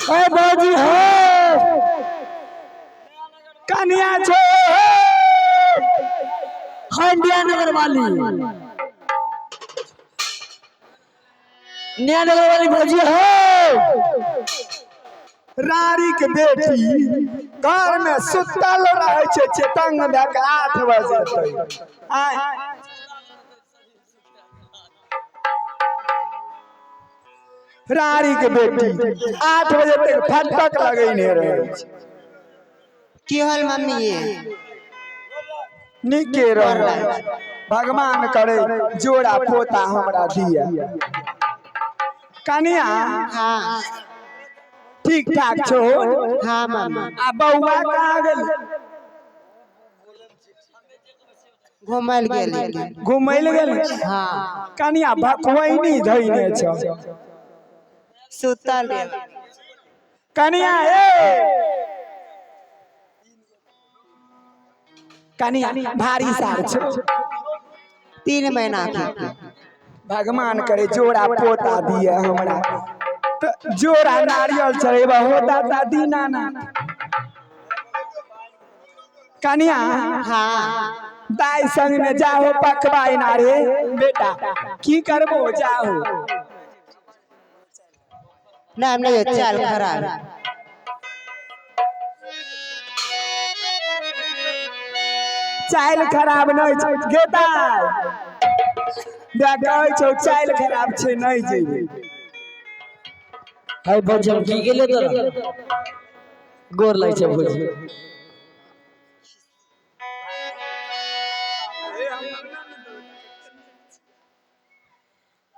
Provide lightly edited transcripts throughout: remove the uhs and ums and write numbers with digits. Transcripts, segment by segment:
ए भौजी हो, कनिया छो हंडिया नगर वाली, नया नगर वाली भौजी हो। रानी के बेटी घर में सुतल रहे छै चेतंग भए के 8 बजे तक। आय रानी के बेटी 8 बजे तक फटक लगेने रहे छै। की होल मम्मी ये? नीके रह, भगवान करे जोड़ा पोता हमरा दिया। कनिया हाँ ठीक ठाक छो? हाँ मम्मी। आ बौआ कहाँ गेल? घुमल गेली। घुमै लए गेल? हाँ। कनिया भकवैनी धैने छ। सुतल गेल। कनिया ए कनिया भारी सार छो। 3 महीना के। भगवान करे जोड़ा पोता दिया हमरा, त जोड़ा नारियल चढ़ेबा होता ता दीनानाथ। कनिया हाँ दाई संग में जाहो पकवाई ना रे बेटा, की करबो जाहो। ना हम नहीं, चाल खराब। चाल खराब नहीं छै गे दाई, देख कहै छौ चाल खराब छै, नहीं जेबै। हाय भौजी, हम की गेले तोरा? गोर लागै छै भौजी।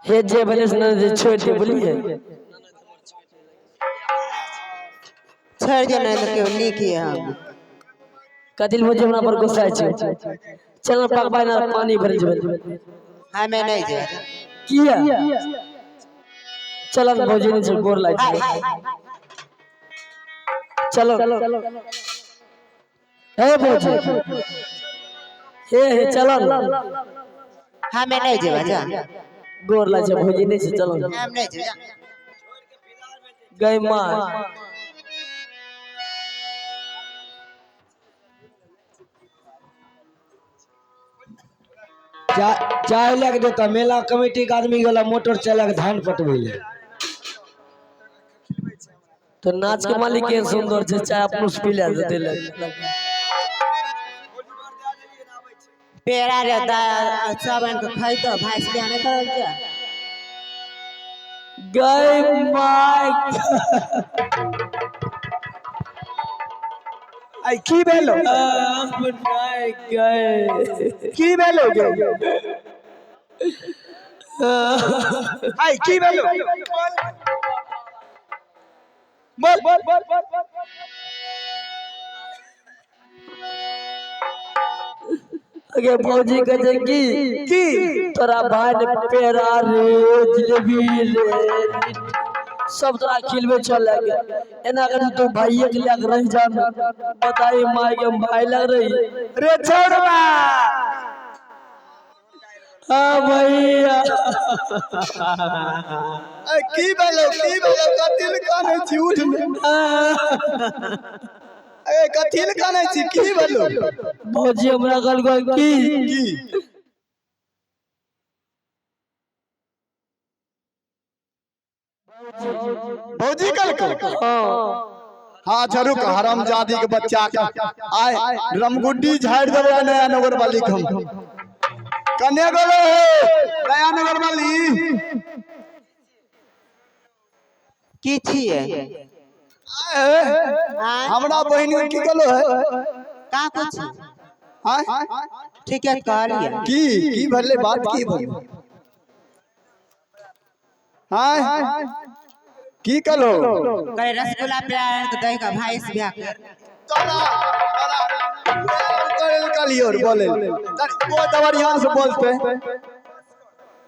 हे जे भेलै से नहि छोड़ि दे, बुझलियै? छोड़ दे, नहीं तो केओ नीक ये हम। कथी लए भौजी हमरा पर गुस्सा छै? चल ने पकवाय ना, पानी भरि जेबै। हमें नहीं जाए। किया? चल ने भौजी, नहि छै, गोर लागै छै, चलो। हे भौजी, हे हे चलो ने। हमें नहीं जेबा जा। गोर लागै छै भौजी, नहि छै, चलो ने। हम नहीं जेबा। गई माँ। चाय लए के देता। मेला कमेटी के आदमी गेला मोटर चला के धान पटबै ले। तो नाच के मालिक केहन सुंदर छै, चाय अपनो से पी ले देते ले। पेड़ा रे सब आनि के खैतो, भाइस बियाह नहीं करल जा। गई माय। आई की भेलो? गए। की भेलो गे? आई की भेलो? बोल बोल। अगे भौजी कहै छै की की? तोरा भाई ने पेड़ा रे, जिलेबी रे, सब तोरा खिलबै छल लगे। एना कर तू भाइये के लए के रहि जा। बताई माय के, हम भाई लग रही। रे छोड़बा। हाँ भैया। आई की भेलो? की भेलो? कथी लए कानै छी? उठ ने। ए कथी लए कानै छी? की भेलो? भौजी हमरा कहलको की की? भौजी कलको? हाँ। हाँ अच्छा रुक, हरामजादी के बच्चा के आय रमगुड्डी झाड़ देबै नया नगर वाली के हम। कन्या गोले नया नगर वाली। की छियै? आय आँय? हमरा बहिन के की कहलो है? का कुछ? आय ठीक है कहलियै। की की भेलै बात? की भेलै? आय की कहलो? करे रसगुल्ला पेड़ा आनि के दही का भाइस बियाह कर। तोरा तोरा करे कहलियो रे, बोले बहुत बढ़िया से बोलते।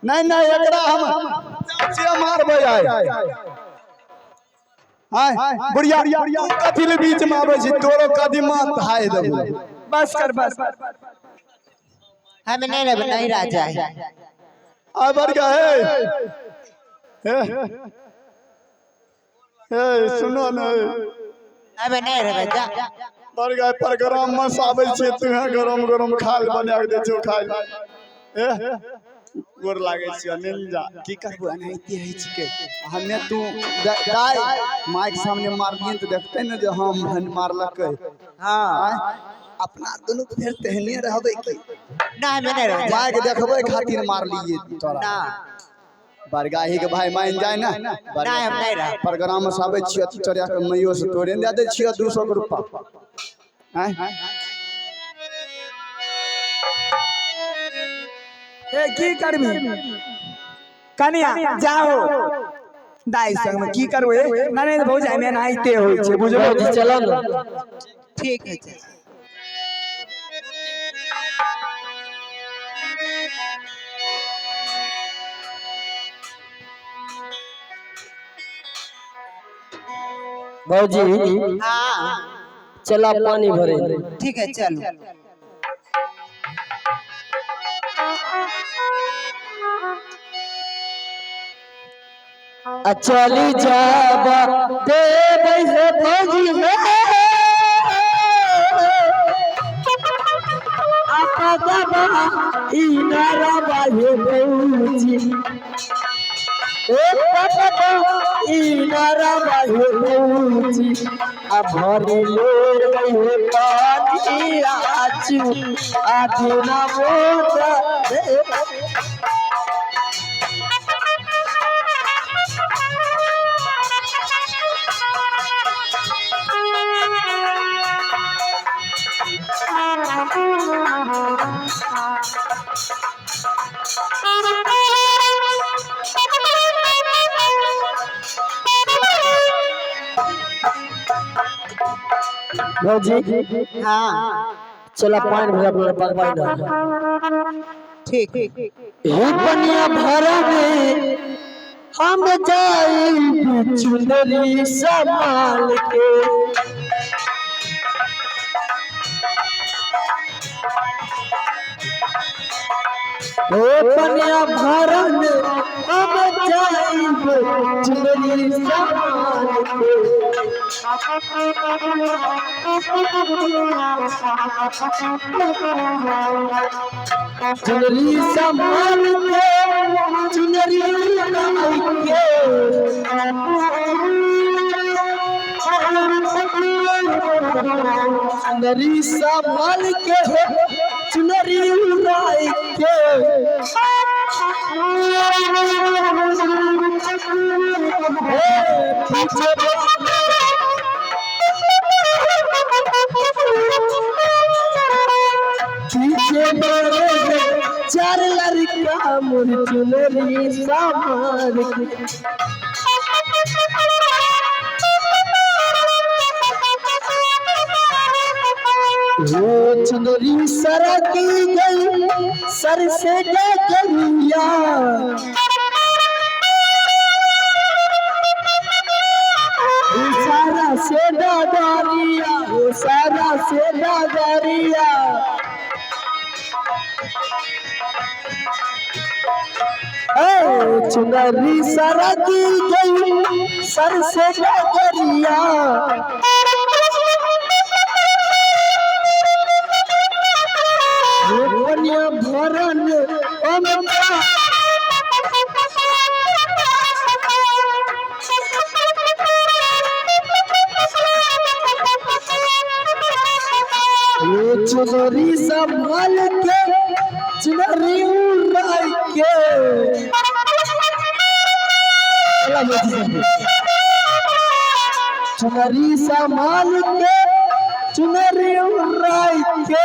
नहीं नहीं, एकरा हम चाचे मारबै आय। आय बुढ़िया, तू कथी ले बीच में आबै छी? तोरो कदीमा हाय देबो। बस कर बस। हमें नहीं लेबै, नहीं राजा है। आय बढ़ गया हे हे। हे सुनो ने। अबे नहीं रहबै जा। बड़गा प्रोग्राम में से आबै छियै, तुहे गरम गरम खाल बना के दै छौ खाइ। ए गोर लागै छियौ निंजा। की करबो, एनाहिते होइ छिकै। हमे तू दाइ माइक सामने मारलियै तऽ देखतै ने जे हम हन मारलकै। हाँ। आँय, अपना दुनू फेर तेहने रहबै की? ना, हमे नहीं रहबै जा। माइक देखबै खातिर मारलियै तोरा। ना। बड़गाही के भाई मान जाय ने। नहीं, हम नहीं रहब। प्रोग्राम से आबै छियै चोरिया के मैयो से तोरे ने दए दै छियै 200 के रुपा। आँय, ए की करबी कनिया, जाओ दाइ संग में की करबो। ए ननद भौजाई में एनाहिते होइ छै, बुझलो? भौजी चलो ने। ठीक है चाचा। भौजी। हाँ। चला पानी भरे। ठीक है, चलो। आ चली जाबा देबै हे भौजी हे, आपा बाबा ई नारा बाहे भौजी, ए बाबा ई नारा बाहे भौजी, आ भरी ले हे पानी आचू आठना मोटा। भौजी। हाँ। चला पानी भरा अपना बगबाई ना। ठीक। हे पनिया भरा में हम जाई चुनरी संभाल के, हे पनिया भरा में हम जाई चुनरी संभाल के, चुनरी संभाल के, चुनरी उड़ाई के, चुनरी संभाल के, चुनरी उड़ाई के, हे पीछे पीछे मेरे चार लड़का मोर चुनरी संभाल के। वो चुनरी सरक गई सर से डगरिया, सारा से डगरिया, वो सारा से डगरिया, ए चुनरी सरक गई सर से डगरिया, पनिया भरन अमता। ये चुनरी संभाल के, चुनरी उड़ाई के, चुनरी संभाल के, चुनरी उड़ाई के,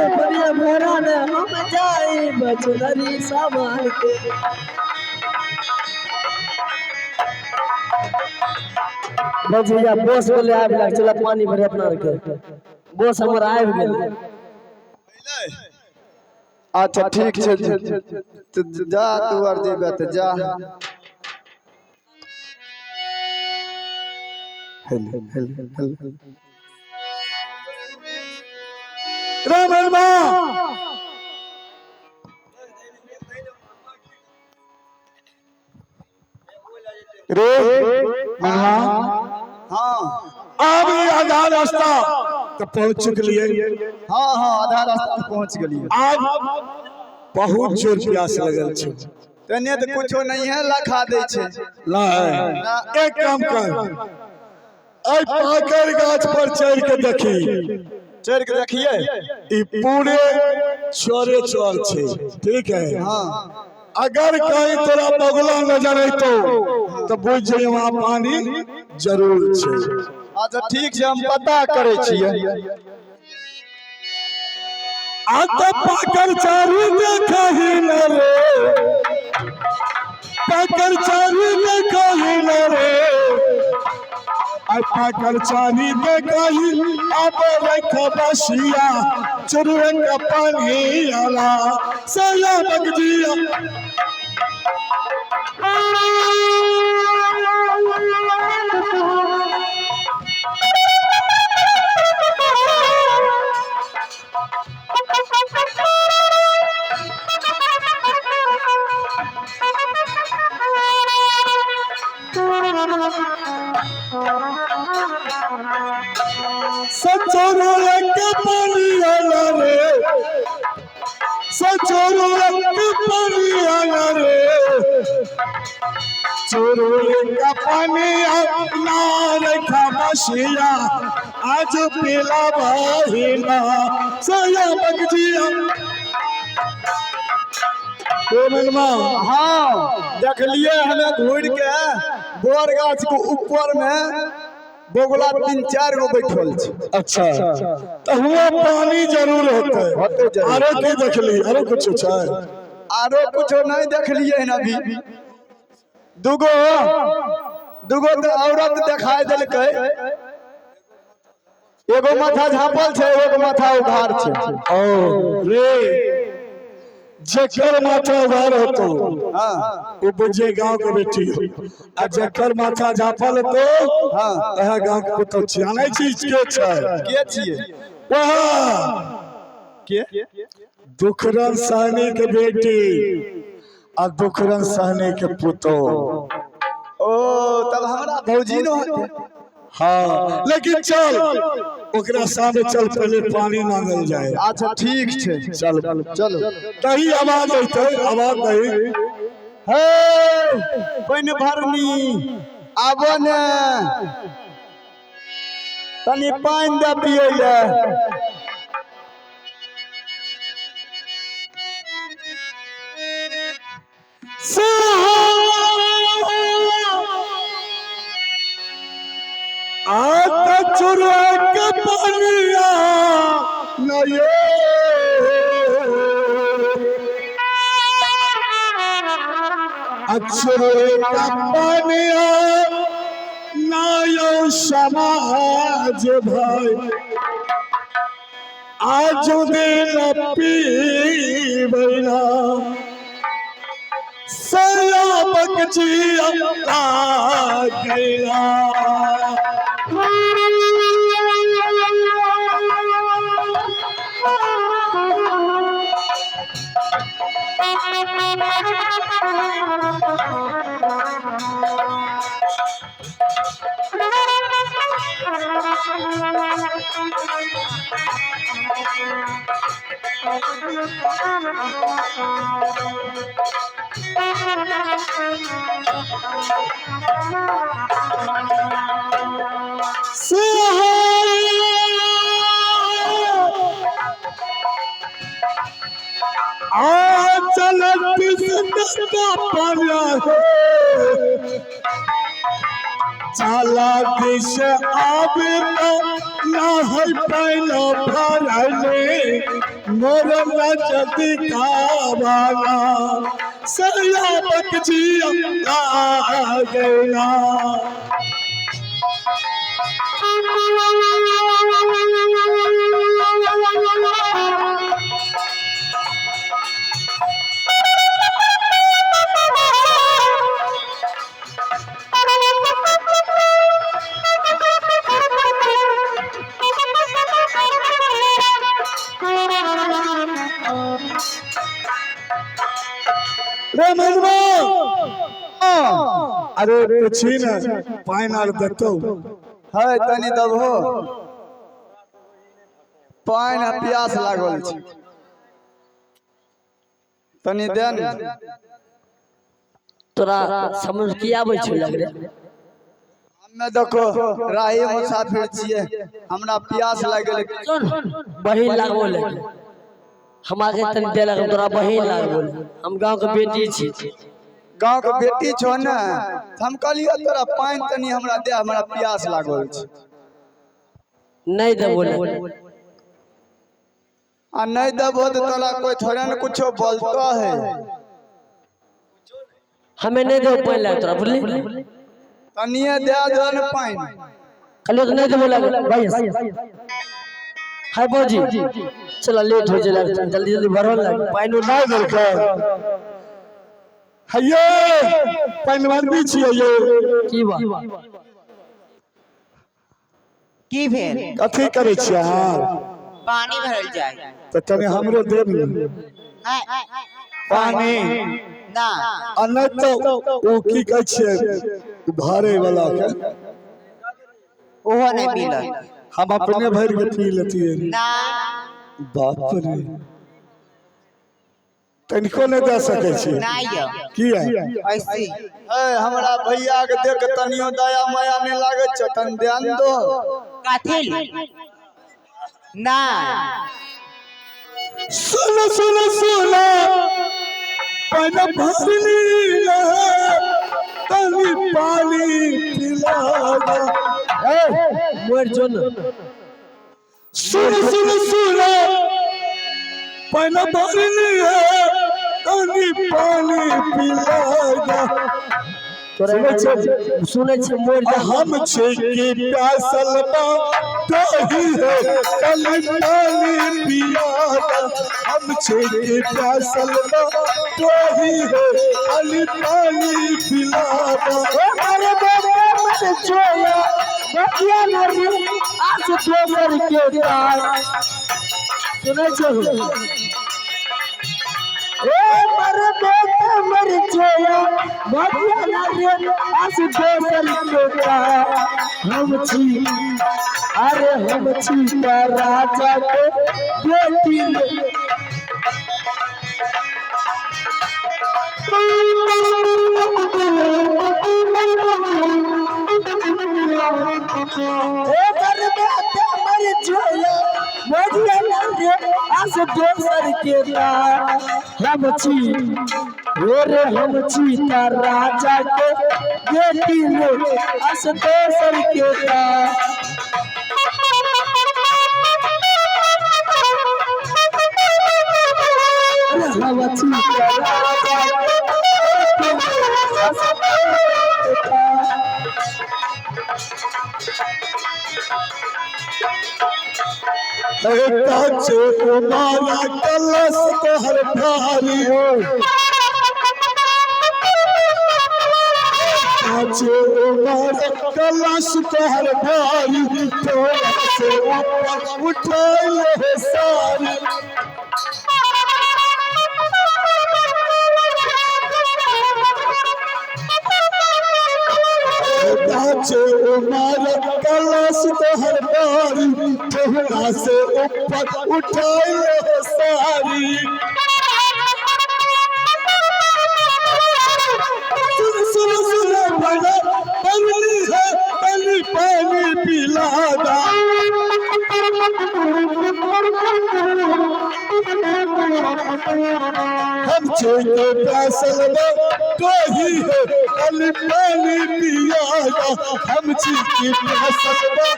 बढ़िया भरा ने हम जाए चुनरी संभाल के। भैया बोस बोले आबि लाग, चला पानी भरे अपना के बोस हमर आबि गेल। अच्छा ठीक छै, जा तू आर जेबे तऽ जा। हेले हेले हेले राम हनुमा रे मनुआ। हाँ। अब ई आधा रास्ता तो पहुंच चुकलिए। हाँ हाँ, आधा रास्ता पे पहुंच गेलिए। आब बहुत जोर प्यास लगल छै। तने तो कुछो नहीं है, लखा दै छै। नहीं, एक काम कर, एहि पाकड़ गाछ पर चढ़ के देखी। चढ़ के देखिए। ई पूरे चोरे चोर छै, ठीक है? हाँ। अगर कहीं तोरा बगुला नजर अयतो तो बुझ जइहे वहां पानी जरूर छै। अच्छा ठीक छै, हम पता करै छियै। आ तो पाकड़ चारू देखही न रे, पाकड़ चारू देखही न रे, आ पाकड़ चारी देखही अब रख बसिया चुरुए का पानी आला सया बगजिया। सचोरो के पानी आला रे, सचोरो के पानी आला रे, चोरो का पानी आला रखा बसिया आज पीला बहिना सया बगजिया। ओ मनमा। हाँ, देखलिए हमें घूर के बोर गाछ के ऊपर में बगुला 3-4 गो बैठल छै। अच्छा, तो हुआ पानी जरूर होते। होते जरूर। आरो की देखली? आरो कुछ छै? आरो कुछो नहीं देखलिए हन अभी। दुगो दुगो तो औरत देखाई देलकै, एगो माथा झाँपल छै, एगो माथा उघार छै। ओ रे, जेकर माथा उघार होतो हाँ। वो बुझे गांव के बेटी हो, आ जेकर माथा झाँपल होतो हाँ। वह गांव के पुतोह छी। जानै छी के छै? के छियै? वह के? दुखरन सहनी के बेटी आ दुखरन सहनी के पुतोह। ओ तब हमरा भौजी न होते। हाँ, लेकिन चल ओकरा सामने चल, पहले पानी मांगल जाए। अच्छा ठीक छै। चल। चलो। दही आवाज अयतै, आवाज दही। हे पानि भरनी, आबो ने, तनी पानि दे पियै ले। आता चुरा के पानिया नये अक्षरे का पानिया नायो समाज भाई आज दिन पीबैना सयाबक जिया आ गया। चला दिश आबे ना है पहलो भरले मोर नजदी कावाला सयाबक जी आ गया। अरे पूछी ने पानि आर देतौ। है तनी दबहो, पानि आ प्यास लागल छै, तनी दे ने। तोरा समझ की आबै छौ लग रे? हमे देखो राही मुसाफिर छियै, हमरा प्यास लागि गेलै। सुन, बहिन लागबो ले हमरा के तनी देलक, तोरा बहिन लागबो ले, हम गांव के बेटी छी। गाँव के बेटी छौ ने, हम कहलियौ तोरा पानि तनी हमरा दे, हमरा प्यास लागल छै। नहीं देबो ले। आ नहीं देबो तो तोरा कोई थोड़े ने कुछो बोलतो है। हमें नहीं देबो पानि लगे तोरा, बुझली? तनिए दे दो ने पानि। कहलियो तो नहीं देबो लगे भाई। हाय बौजी, चलो लेट हो जाए, जल्दी जल्दी भरो लगे पानि। नहि देलकै हैये, पानि भरबी छियै ये। की बा? की भेल? कथी करै छियै अहाँ? पानी भरल जाय। तऽ तनी हमरो देब ने। आय। पानी। ना। आ नहि तऽ ओ की कहै छियै भरे वाला के। ओहो नहीं मिलत। हम अपने भरि के पी लेतियै। ना। बाप रे, तनिको नहि दऽ सकै छी? ना यौ। किया? ऐसी। है हमरा भैया के देख तनियो दया माया नहीं लागै छै, तनी ध्यान दो। कथी ले? ना। सुन सुन सुन, पानि भरली ने, तनी पानी पिला दे। मर जो न। सुन सुन सुन, पानि भरली है, तनी पानी पिला दे। तोरा सुनै छियै? सुनै छियै, मर जा। हम छी की प्यासल बा दही है, कल पानी पिया दे। हम छी की प्यासल बा दही है, कल पानी पिला दे। अरे बेटा मत छोया बतिया न रे आज दोसर के तार। सुनै छौ? ए मर बेटा मर छोया बतिया न रे आज दोसर के तार। हम छी, अरे हम छी त राजा के बेटी रे। ए मर बेटा मर छोया बतिया न रे आज दोसर के तार। हम छी रे रे हम छी त राजा के बेटी रे अस दोसर के तार। हम छी त राजा के बेटी रे, अस दोसर के तार। काचे कुमारा कलश तोहर भारी, काचे कुमारा कलश तोहर भारी, तोरा से ऊपर उठैले सारी। काचे उमार कलश तोहर भारी, तोहरा से ऊपर उठैले सारी। सुन सुन सुन, बड़ा बनली है, तनी पानी पिला दा। हम छेके प्यासल बा कही है, कल पानी पिया दा। हम छी प्यासल बा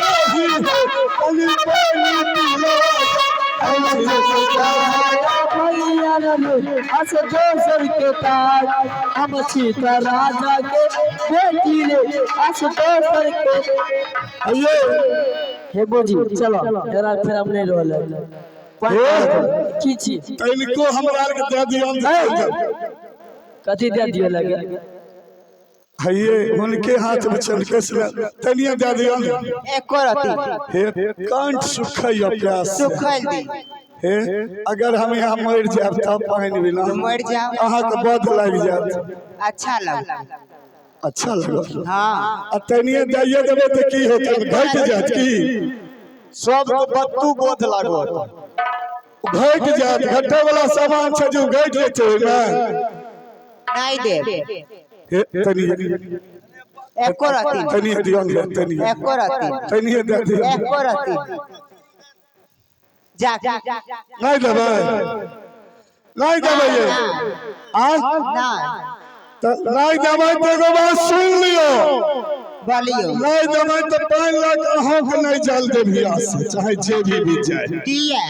कही है, कल पानी पिया दा। हम छी अस दोसर के तार। हम छी त राजा के बेटी रे अस दोसर के। अये। हे बोजी, चलो जरा फिर हम नहीं रोल की छी। तनिको हमरा आर के दे दियौन। कथी दे दियो लगे? हइये, हुनके हाथ में चलके से तनिया दे दियौन। एको रति। हे, कंठ सुखैया प्यास से। सुखल दी। हे अगर हम यहाँ मरि जायब तब पानि बिना मरि जाउ। अहाँके बध लागि जायत। अच्छा लग। अच्छा लगल। हाँ। आ तनिए दैये देबै तऽ की हेतै, घटि जायत की? सब बत्तू बोध लागत। घटि जायत, घटे वाला सामान छै जे घटि जेतै ओहिमे। नहीं देब। हे तनिए एको रत्ती। तनिए दियौ ने, तनिए एको रत्ती। तनिए दए दियौ। एको रत्ती। जा। नहि देबै, नहि देबै ये। आँय? नहीं। तऽ नहि देबै तऽ एगो बात सुनि लियौ। बोलियो। नहि देबै तऽ पानि लऽ कऽ अहूँके नहि जल देब हियाँ से, चाहे जे भी बीत जाए। दिया।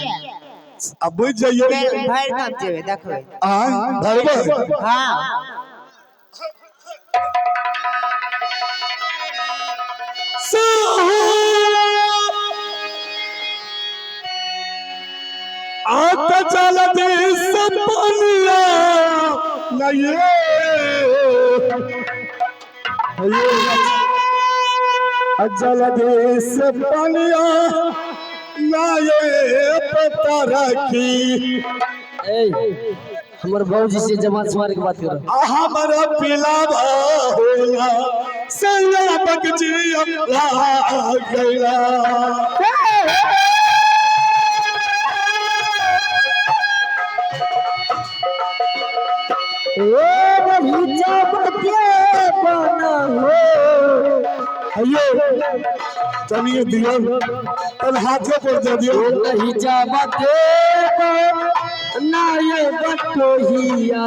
आ बुझि जइयौ। फेर भरि कम जेबै देखबै। आँय भरबै? हाँ। आता चल दे सपनिया नहीं चल दे सपनिया नहीं पता रखी। ए हमर भौजी से जमा समार के बात करो। हमरा पिलावा होला सैया बगजिया गैला। ओ बगीचा बके बना हो। अयो तनिए दियौ, तन हाथे पर दे दियौ। बगीचा बके बना ये बटोहिया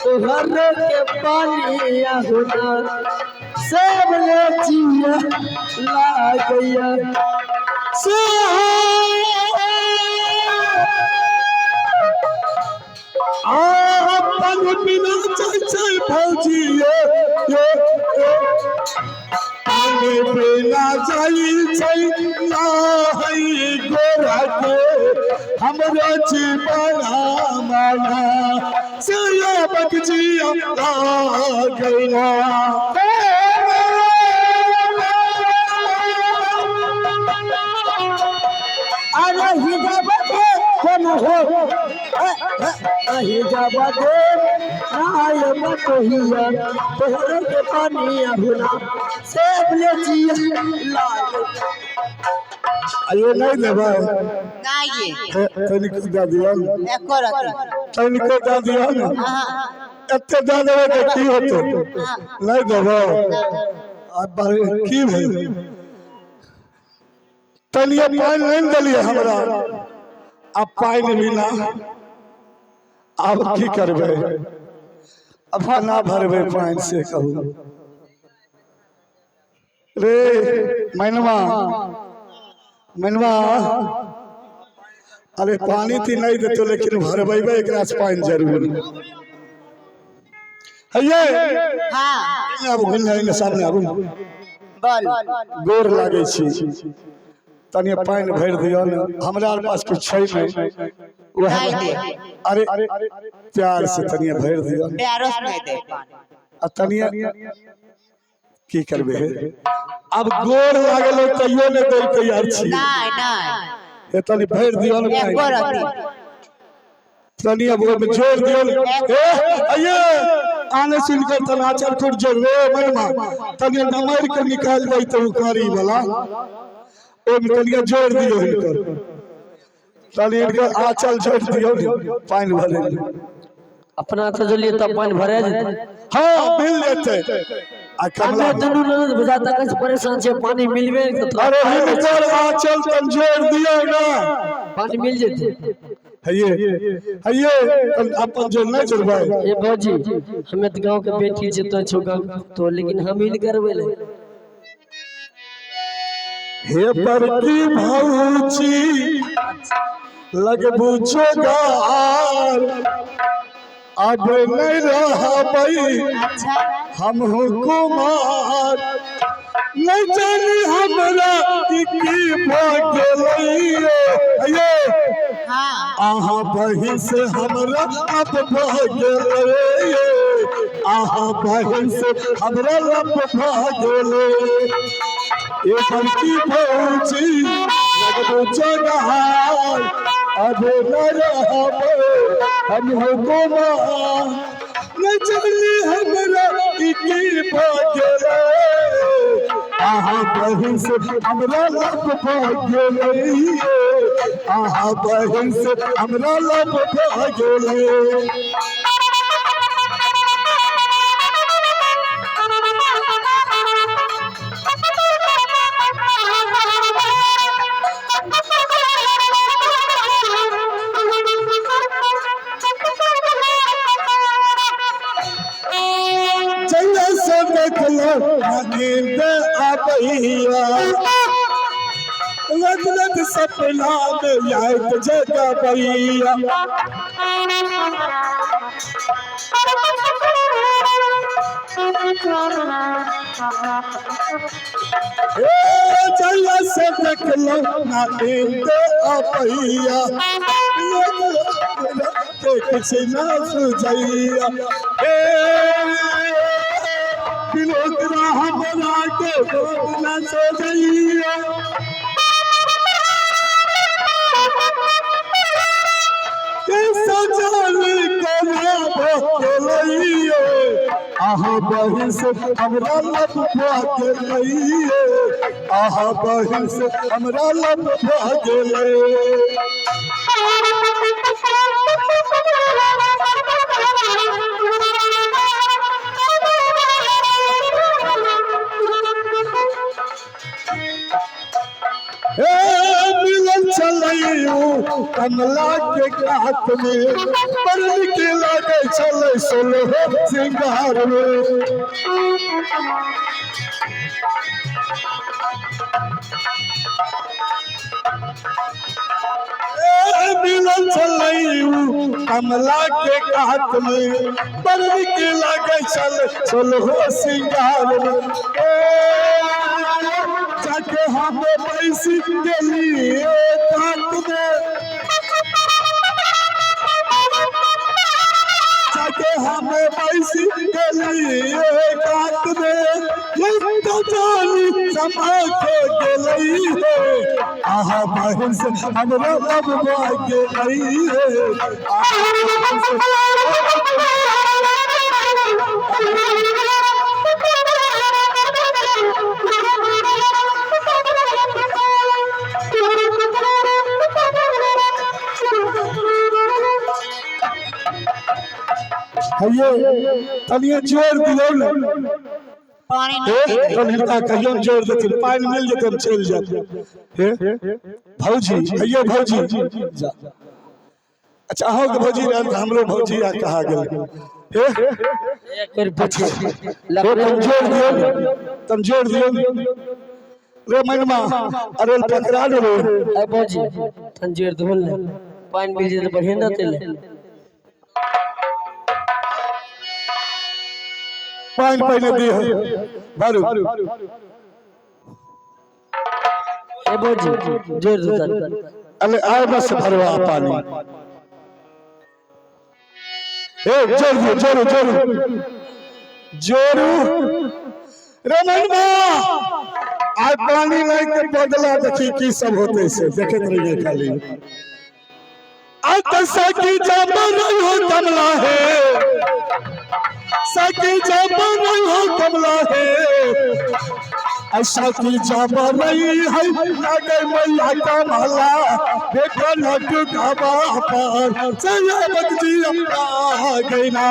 तोहर के पानिया होना सब ले जिया लागैया। अपन बिना जाइ छै भौजी ये ये ये। पानी बिना जाइ छै नाही गोरा के हमरो जीवन माना सैया बगजिया गैला। अरे हिजा बके कोन हो, हिजा बके नाय बटोहिया तोहर के पानिया होना सब ले जिया लाग। अयो नहीं देबै? नहीं। तनिको दए दियौ। एको रत्ती। तनिको दए दियौ ने। हाँ। एते दए देबै तऽ की होतै? नहि देबै आ की भेल? तनिए पानि नहि ने देलियै हमरा। आ पानि बिना आब की करबै? अब केना भरबै पानि से कहू रे मैनवा। मैनवा अरे पानी ती नहीं देतो लेकिन भरबेबै एकरा से पानि जरूर। हैये हाँ। आबू, घुल सामने आबू। बोल। गोर लागै छी, तनिए पानि भरि दियौ ने, हमरा आर पास कुछ छै नहि। वएह नहीं दे। अरे प्यार से तनिए भरि दियौ। प्यारो से नहीं दे पानी। आ तनिए की करबै हे? अब गोर लागल तैयो नहि दै तैयार छी। नहीं नहीं। हे तनी भरि दियौ ने एको पानि। रत्ती। तनी अब ओहिमे जोड़ दियौ ने। ए अये आने सुन कर तना आचर कुट जोड़ रे मनमा तनी नमर के निकाल दै त उकारी वाला ओहिमे तनिए जोड़ दियौ हिनकर। तनी हिनकर आंचल जोड़ दियौ ने पानि भरै लए। अपना तो जलिए तब पानि भरे जेतै। हाँ मिल जेतै। आ कमला हमे दुनू ननद बुझा तक से परेशान छै, पानी मिलबे नहि करतै। अरे हिनकर आंचल तन जोड़ दियौ ने, पानी मिल जेतै। हइये हइये तन अपन जोड़ नहि जोड़बै। ए भौजी हमे तो गांव के बेटी छै तो छौ गांव तो, लेकिन हम ही नहीं करबै ले। हे बड़की भौजी लगबू जोगार अब नहीं रहबै अच्छा। हम कुमार। नहीं जानी हमरा की की भऽ गेलै। हइये हाँ। अहाँ बहिन से हमरा अब भऽ गेलै। अहाँ बहिन से हमरा लब भऽ गेलै। ए बड़की भौजी लगबू जोगार अब न रहबै हम हो कुमार। न चली हमरा की की भऽ गेलै, अहाँ बहिन से हमरा लव भऽ गेलै, अहाँ बहिन से हमरा लव भऽ गेलै। चंगा से देखलो नींद आबैया, रत रत सपना में याद जगाबैया। ए चंगा से देखलो नींद आबैया, रत किछ ना सुझैया। ए बिलोकरा हमरा के ना सोझैया, अहाँ बहिन से हमरा लव भऽ गेलै, अहाँ बहिन से हमरा लव भऽ गेलै। हे मिलल छलै कमला के कात में, बड़ नीक लागै छलै सोलह सिंगार में। मिलल छलै कमला के कात में, बड़ नीक लागै छलै सोलह सिंगार में। जाके हम बैसी गेलिए कात में, जाके हम बैसी गेलिए कात में, ये तो जानी समा के गेलै हे, अहाँ बहिन से हमरा लव भऽ गेलै हे, अहाँ बहिन से। हइये तनिए जोर दियौ ने, पानी हे तनि कहियो जोर देथिन, पानि मिल जेतै हम चलि जायब। हे भौजी, हइये भौजी जा। अच्छा अहूँके भौजी रहल तऽ हमरो भौजी आ कहा गेल। हे एक बेर पूछू हे तनि जोर दियौ, तनि जोर दियौ रे मैनमा, अरे पकड़ा ले रे। ए भौजी तन जोर देबो ने, पानि मिल जेतै बढ़िया न रहतै। पानि पहिने दिह भरू। ए भौजी जोर दो तन। अरे आए बस भरवा पानी। ए जोर दियो, जोरू जोरू जोरू रे मैनमा, आइ पानी लै के बदला देखी की सब होते से देखैत रहिए खाली। आज तो सखी जब नहीं हो कमला है, सखी जब नहीं हो कमला है, सखी जब नहीं है लागे मैया कमला, देखो लड्डू का पर सयाबत जी आ गई ना।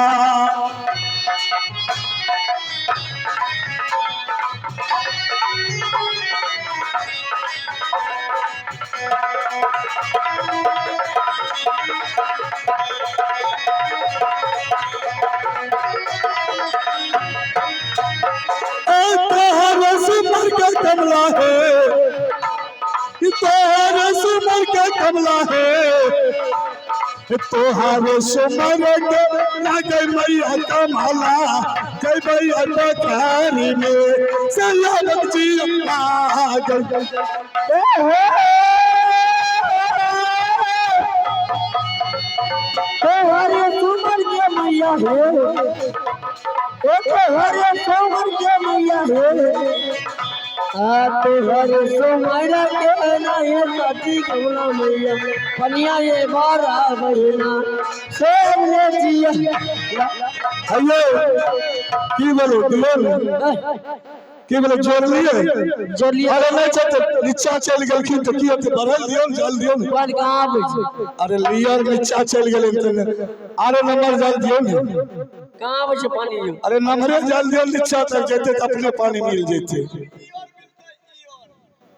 सुमर के कमला है, तोहर सुमर के कमला है, तोहर सुमर के लागे मैया कमला, जय मैया पथारी में सयाबत जी आ गई। तोहरे सुमर के मैया हे, तोहरे सुमर के मैया हे, आ तोहर सुमर के नहीं सती कमला मैया पनिया ये बारा महीना से ले जिया। हइयो की बोलू दियो ने? की बोले जोड़लिए? जोड़लिए। अरे नहीं छै तऽ नीचा चलि गेलखिन तऽ की हेतै? बढ़ल दियौ ने, जल दियौ ने। पानि कहाँ आबै छै? अरे लियर नीचा चलि गेलै तऽ आरो नंबर जल दियौ ने। कहाँ आबै छै पानि यौ? अरे नंबरे जल दियौ, नीचा तक जेतै तऽ अपने पानि मिल जेतै।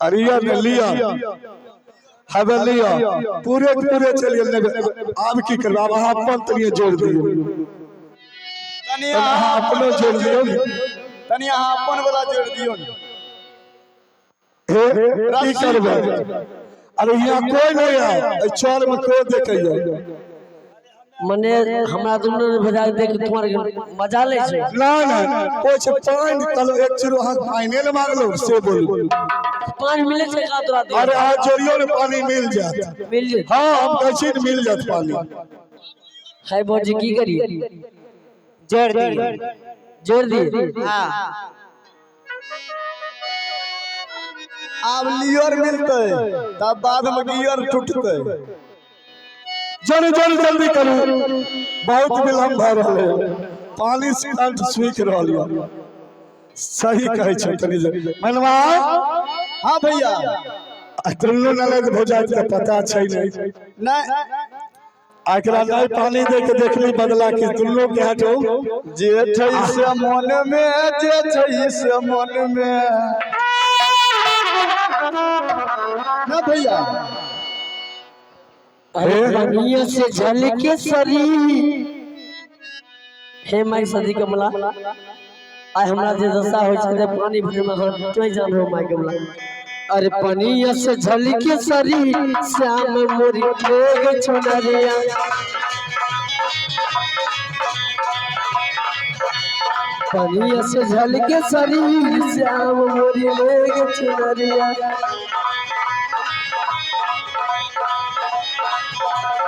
अरे यार ने लिअ, हवे लिअ, पूरे के पूरे चलि गेल। नहि, आब की करबै? आब अहाँ अपन तनिए जोड़ि दियौ। तनी अहाँ अपनो जोड़ि दियौ ने। तनी अहाँ अपन वाला जोड़ दियौ ने। हे, की करबै? अरे यहाँ कोई नहीं है, एहि चौर में कोई देखैया? मने हमरा दुनू ने भेजा देख तुम्हार मजा लै छै। ना ना, कोई छै पानि तल एक चूरू अहाँ पानि ने मांगलो से बोलू। पानि मिलै छै का तोरा दे? अरे अहाँ जोड़ियौ ने, पानि मिल जायत। मिल जेतै? हाँ, हम कहै छी ने, मिल जायत पानि। है भौजी, की करिए? जोड़ दिए। जोड़ दिए। हाँ। आब लियर मिलतै तब बाद में गियर टूटतै। जल्दी जल्दी जल्दी करू, बहुत विलम्ब भऽ रहल है, पानी से कंठ सूखि रहल यऽ। सही कहै छै तनी मनवा। हाँ भैया। आ दुनू ननद भौजाइ के पता छै नहि? नहीं। आ एकरा नहि पानी दे के देखली बदला कि दुनू के हटो। जे छै से मन में, जे छै से मन में ना भैया। अरे पनिया से झलके शरीर, हे माई सदी कमला, आइ हमरा जे दशा होइ छै ते पानी भरे में हम तोय जान हो माई कमला। अरे पनिया से झलके शरीर, श्याम मोरी लेग चुनरिया। पनिया से झलके शरीर, श्याम मोरी लेग चुनरिया।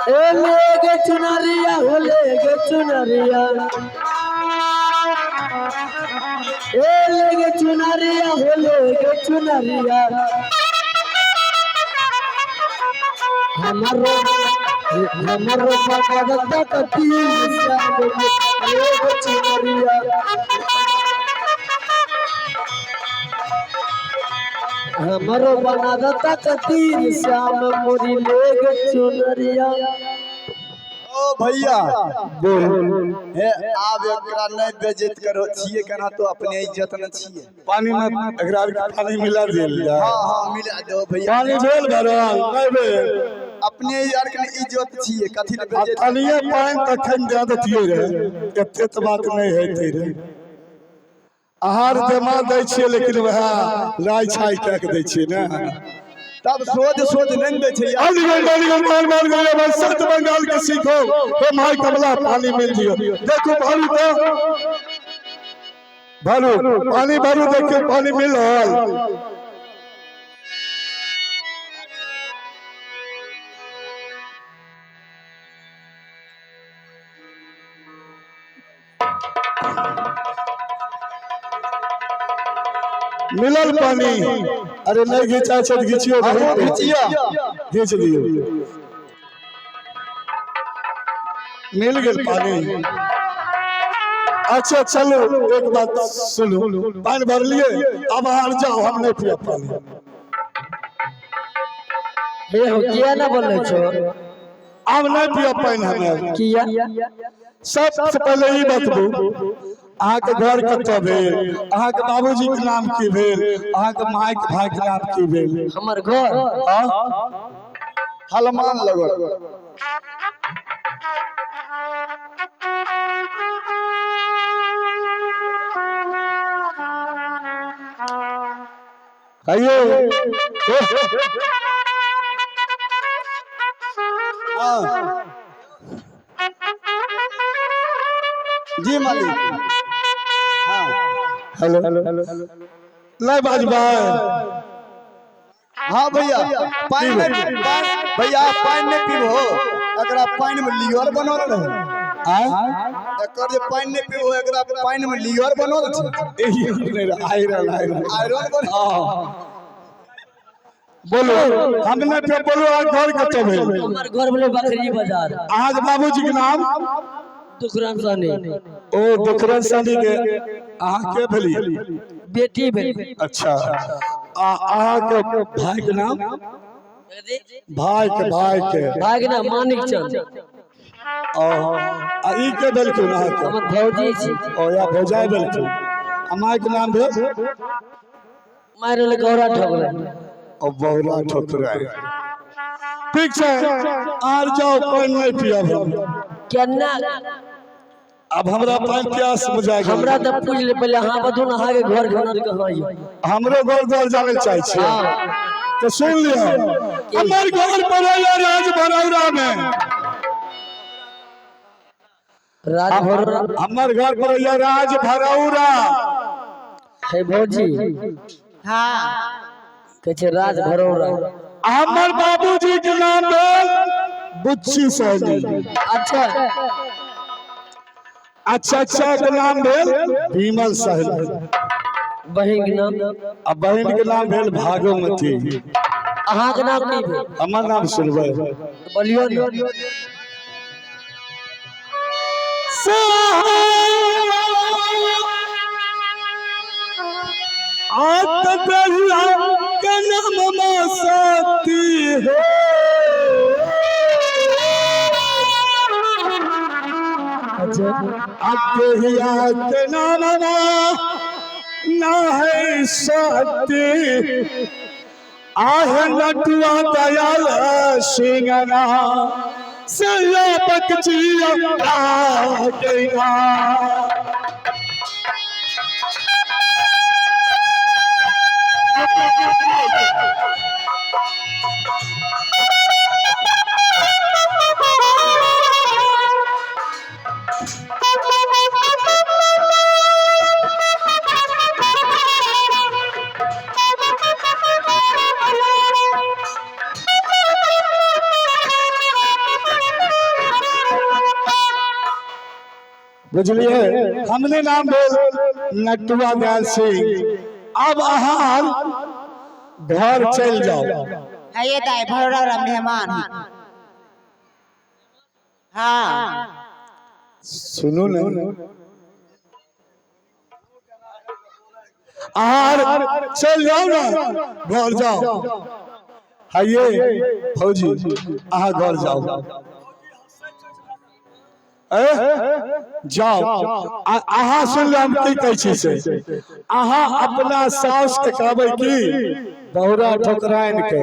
ए लेगे चुनरिया हो, लेगे चुनरिया, ए लेगे चुनरिया हो, लेगे चुनरिया। हमरो हमरो पकड़ता कतीर, श्याम लेगे चुनरिया। हमरो बना दता कतीर, श्याम मोरी लेगे चुनरिया। ओ भैया। बोल। हे, आब एकरा नहीं बेइज्जत करो छिए, केना तो अपने इज्जत न छिए। पानी में एकरा पानी मिला देल जाय। हाँ हाँ, मिला दो भैया। पानी भेल भरल नहि भेल? अपने यार के इज्जत छिए, कथी ले आ बेइज्जत? तनिए पानि तखन दए देतियै रहे, एते तऽ बात नहि हेतै रहे। आहार जमा दै छियै, लेकिन वएह राय छाय कए के दै छियै ने। तब सोझ सोझ नहीं दै छै यार। अलीगढ़ अलीगढ़ मार मार गए भाई, सत बंगाल के सीखो। हे माई कमला, पानी मिल दियो। देखो, भरू तो भरू, पानी भरू, देखियो पानी मिल रहल। मिलल पानी? अरे नहीं घिचा छै तऽ घिचियो। हमहूँ घिचियो। घीच दियौ। मिल गेल पानी? अच्छा चलू, एक बात सुनू, पानि भरलिए, अब अहाँ जाओ, हम नहीं पियब पानी। हे हो, किया ना बोले छो? अब नहीं पियब पानि हमे। किया? सबसे पहले ई बतबू, अहाँके घर कतऽ भेल? अहाँके बाबूजी के नाम की भेल? अहाँके माय के भाई के नाम की भेल? हमर घर? हाँ। हलमान लगल। कहियो। हाँ जी मालिक, हाँ। हेलो, नहीं बाजबै? हाँ भैया, पानि नहीं भैया, पानि नहीं पीबो? एकरा पानि में लियर बनल रहे। आय? एकर जे पानि नहि पीबो एकरा पानि में लियर बनल छै। आयरन आयरन आयरन बनल। बोलो हम नहि पे बोलो, अहाँ घर कतऽ भेल? हमर घर भेलै बकरी बाजार। अहाँके बाबूजी के नाम? दुखराम सहनी। ओ दुखरन सहनी के अहाँ के भेलियै? बेटी भेल। अच्छा, आ अहाँके भाई के नाम? भाई के, भाई के। भाई के नाम मानिक चंद। ओ, आ ई के भेलखिन अहाँके? हमर भौजी छी। ओ या भौजाई भेलखिन। आ माय के नाम भेल? माय रहलै गौरा ठोकरै। ओ बहुरा ठोकरा। ठीक छै, आर जाओ, पानि नहि पियब हम। केना? अब हमरा पानि प्यास बुझा गेल। हमरा तऽ पूछि ले पहिले, अहाँ बतू ने अहाँके घर घर कहाँ यऽ? हमरो घर द्वार जानै चाहै छियै तऽ सुन लिअ, हमर घर पड़ैया राज भरौरा मे। राज भरौरा? हमर घर पड़ैया राज भरौरा। हे भौजी। हाँ। कहै छै राज भरौरा। हमर बाबूजी के नाम भेल बुच्ची सहनी। अच्छा। आ चाचा के नाम भेल विमल सहनी। बहिन के नाम? आ बहिन के नाम भेल भागमती। अहाँके नाम की भेल? हमर नाम सुनबै? बोलियौ ने। के नाम सती हो। अच्छा। के नाम ना है सती, आह नटुआ दयाल सिंगना से बकचिया आ गया। बुझलिए, हमने नाम भेल नटुआ दयाल सिंह। अब अहाँ घर चलि जाओ। है ये दाई, भरोड़ा वाला मेहमान है। हाँ। सुनू ने, अहाँ चल जाओ ना, घर जाओ। हाइये फौजी, अहाँ घर जाओ। ए जाओ। अहाँ सुन ले, हम की कहै छी से अहाँ अपना साउस के कहबै कि बहुरा ठोकराइन के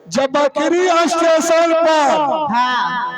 जब बकरी स्टेशन पर हाँ।